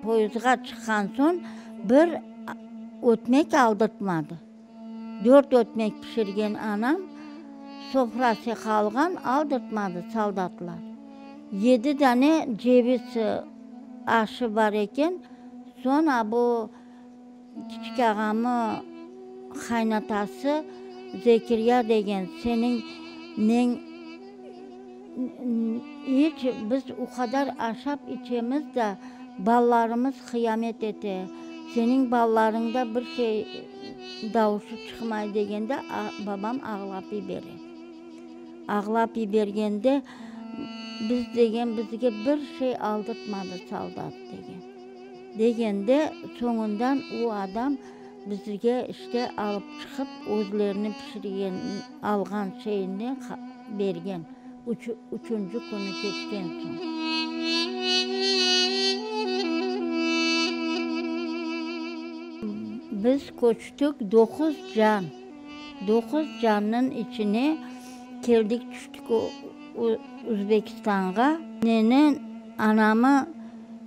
Poyezdğa çıqqan soñ bir ötmek aldırtmadı. Dört ötmek pişirgen anam, sofrası qalğan, aldırtmadı soldatlar. Yedi dane ceviz aşı bar eken, soñ a bu kiçik ağamı qaynatası Zekirya degen, seniñ neñ iç, biz o qadar aşap içemiz da, ballarımız qıyamet ete, seniñ ballarıñda bir şey davuşı çıqmay degende, babam ağlap yibere. Ağlap yibergende, biz degen, bizge bir şey aldırtmadı soldat degen. Degende, soñundan o adam bizge işte alıp çıqıp, özlerini pişirgen, alğan şeyinden bergen, üçünci künü keçken soñ. Biz köçtik doquz can, doquz cannıñ içine keldik tüştik Özbekistanğa. Nenen anamı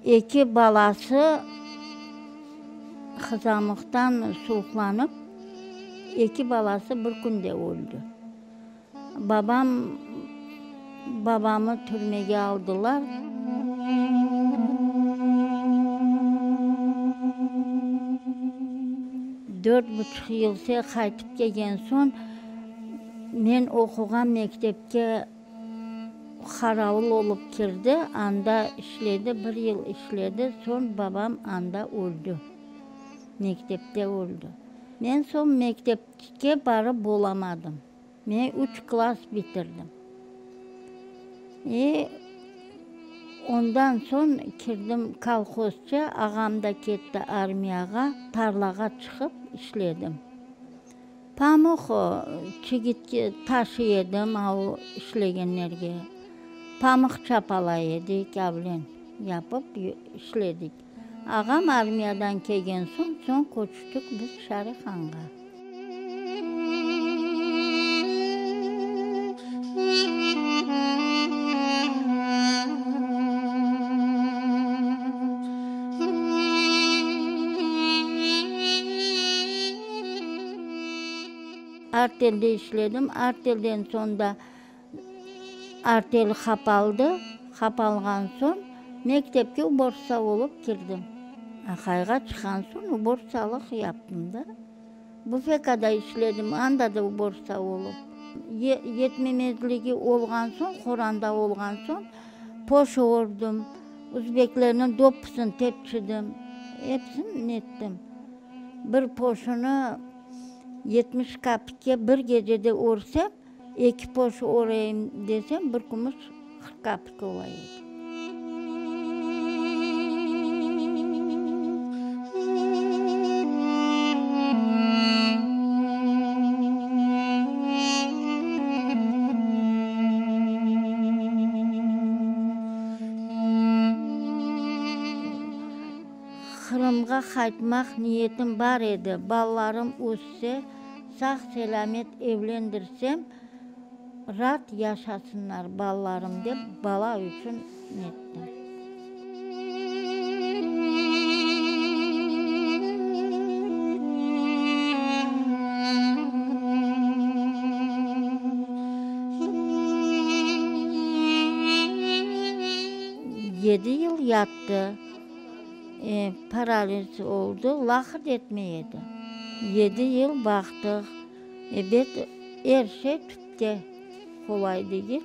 eki balası qızamıqtan suvuqlanıp, eki balası bir künde öldi. Babam, babamı türmege aldılar. Dört buçuq yılse qaytıp kelgen soñ, men oquğan mektepke qaravul olıp kirdi, anda işledi, bir yıl işledi, soñ babam anda öldi, mektepte öldi. Men soñ mektepke barıp olamadım. Men üç klass bitirdim. E, ondan soñ kirdim kolhozca, ağam da ketti armiyağa, tarlağa çıqıp işledim. Pamuq çigit taşıy edim av işlegenlerge. Pamuq çapalay edik, avlen yapıp işledik. Ağam armiyadan kelgen soñ, soñ köçtik biz Şarihanğa. Artelde işledim. Artelden soñ da artel qapaldı. Qapalğan soñ mektepke uborştsa olıp kirdim. Aqayğa çıqqan soñ uborştsalıq yaptım da. Bufekada işledim, anda da uborştsa olıp. Yetmemezligi olğan soñ, qoranda olğan soñ poş ördüm, üzbeklerniñ doppusını tepçidim, epsini nettim. Bir poşunı 70 kapikke bir gecede örsem, eki poş öreyim desem, bir kümüş 40 kapik ola edi. Qırımğa qaytmaq niyetim bar edi, balalarım össe, sağ-selâmet evlendirsem, raat yaşasınlar balalarım dep, bala içün nettim. Yedi yıl yattı. Paraliz oldı, laqırd etmey edi. Yedi yıl baqtıq. Ebet, er şey tüpte, qolay degil.